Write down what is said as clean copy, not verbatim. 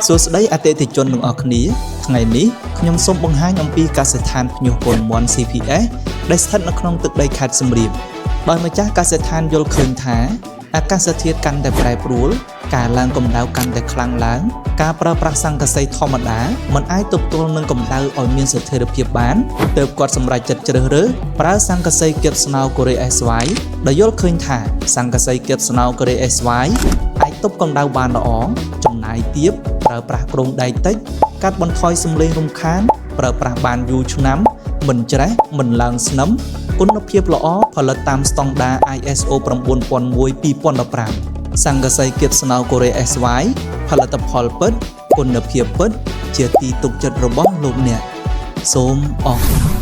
សួស្តីអតិថិជនទាំងអស់គ្នាថ្ងៃនេះខ្ញុំសូមបង្ហាញអំពីកសិដ្ឋានភ្ញាស់កូនមាន់ CPS ដែលស្ថិតនៅក្នុងទឹកដីខេត្តសៀមរាបដោយម្ចាស់កសិដ្ឋានយល់ឃើញថាអាកាសធាតុកាន់តែប្រែប្រួលការឡើងកម្ដៅកាន់តែខ្លាំងឡើងការប្រើប្រាស់ស័ង្កសីធម្មតាមិនអាចទប់ទល់នឹងកម្ដៅឲ្យមានស្ថិរភាពបានទើបគាត់សម្រេចចិត្តជ្រើសរើសប្រើស័ង្កសីគៀបស្នោកូរ៉េ SY ដោយយល់ឃើញថាស័ង្កសីគៀបស្នោកូរ៉េ SY អាចទប់កម្ដៅបានល្អចំណាយទាបប្រើប្រាស់គ្រោងដែកតិចកាត់បន្ថយសំឡេងរំខានប្រើប្រាស់បានយូរឆ្នាំមិនច្រេះមិនឡើងស្នឹមគុណភាពល្អផលិតតាមស្តង់ដារ ISO 9001:2015ស័ង្កសីគៀបស្នោកូរ៉េ SY ផលិតផលពិតគុណភាពពិត ជាទីទុកចិត្តរបស់លោកអ្នកសូមអរគុណ។